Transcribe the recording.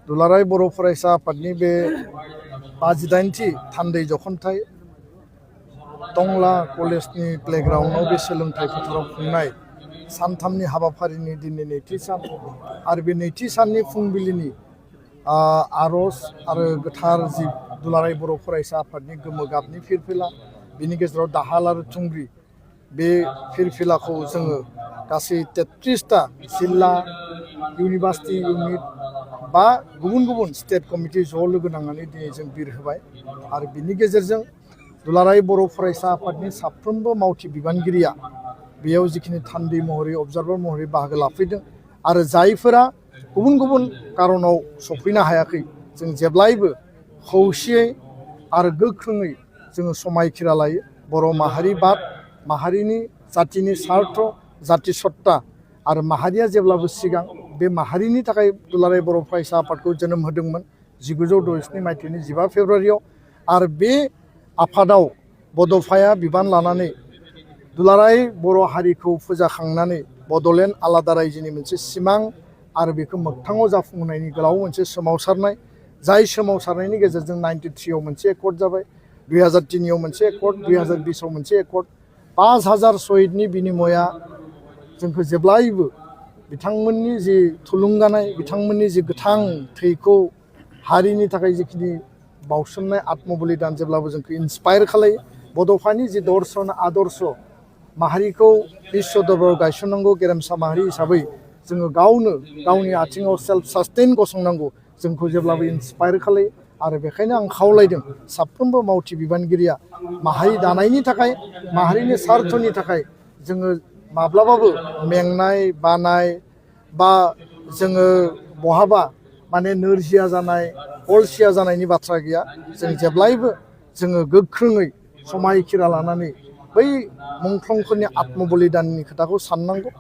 दुलाराय बर' फरायसा आफादनि बे 58थि थान्दै जखनथाइ टंला कलेजनि प्लेग्राउन्डआव बे सोलोंथाइ फोथाराव खुंनाय सानथामनि हाबाफारिनि दिनै नैथि सान आरो बे नैथि साननि फुंबिलिनि आर'ज आरो गोथार जि दुलाराय बर' फरायसा आफादनि गोमो गाबनि फिरफिला बिनि गेजेराव दाहाल आरो थुंग्रि बे फिरफिलाखौ जोङो गासै 33टा जिल्ला इउनिभार्सिटि इउनिट बा गुबुन गुबुन स्टेट कमिटि ज' लोगो नांनानै दिनै जों बिरहोबाय आरो बिनि गेजेरजों दुलाराय बर' फरायसा आफादनि साफ्रोमबो मावथि बिबानगिरिया बेयाव जिखिनि थान्दै महरै अबजार्भार महरै बाहागो लाफैदों आरो जायफोरा गुबुन गुबुन कारनाव सफैनो हायाखै जों जेब्लायबो खौसेयै आरो गोख्रोङै जोङो समायखिरा लायो बर' माहारि बाद माहारिनि जातिनि सार्थ जाति सत्ता आरो माहारिया जेब्लाबो सिगां बे माहारिनि थाखाय दुलाराय बर' फरायसा आफादखौ जोनोम होदोंमोन 1967 मायथाइनि 15 फेब्रुवारियाव आरो बे आफादाव बड'फाया बिबान लानानै दुलाराय बर' हारिखौ फोजाखांनानै बड'लेण्ड आलादा रायजोनि मोनसे सिमां आरो बेखौ मोगथाङाव जाफुंहोनायनि गोलाव मोनसे सोमावसारनाय जाय सोमावसारनायनि गेजेरजों 93आव मोनसे एकर्ड जाबाय 2003आव मोनसे एकर्ड 2020आव मोनसे एकर्ड 5000 शहीदनि बिनिमया जोंखौ जेब्लायबो बिथांमोननि जि थुलुंगानाय बिथांमोननि जि गोथां थैखौ हारिनि थाखाय जिखिनि बावसोमनाय आत्मबलिदान जेब्लाबो जोंखौ इन्सपायार खालायो बड'फानि जि दर्शन आदर्श माहारिखौ बिश्व दरबाराव गायसननांगौ गेरेमसा माहारि हिसाबै जोङो गावनो गावनि आथिङाव सेल्फ सास्टेन गसंनांगौ जोंखौ जेब्लाबो इन्सपायार खालायो आरो बेखायनो आं खावलायदों साफ्रोमबो मावथि बिबानगिरिया माहारि दानायनि थाखाय माहारिनि सार्थनि थाखाय जोङो माब्लाबाबो मेंनाय बानाय बा जोङो बहाबा माने नोरजिया जानाय अलसिया जानायनि बाथ्रा गैया जों जेब्लायबो जोङो गोख्रोङै समायखिरा लानानै बै मुंख्लंफोरनि आत्मबलिदाननि खोथाखौ साननांगौ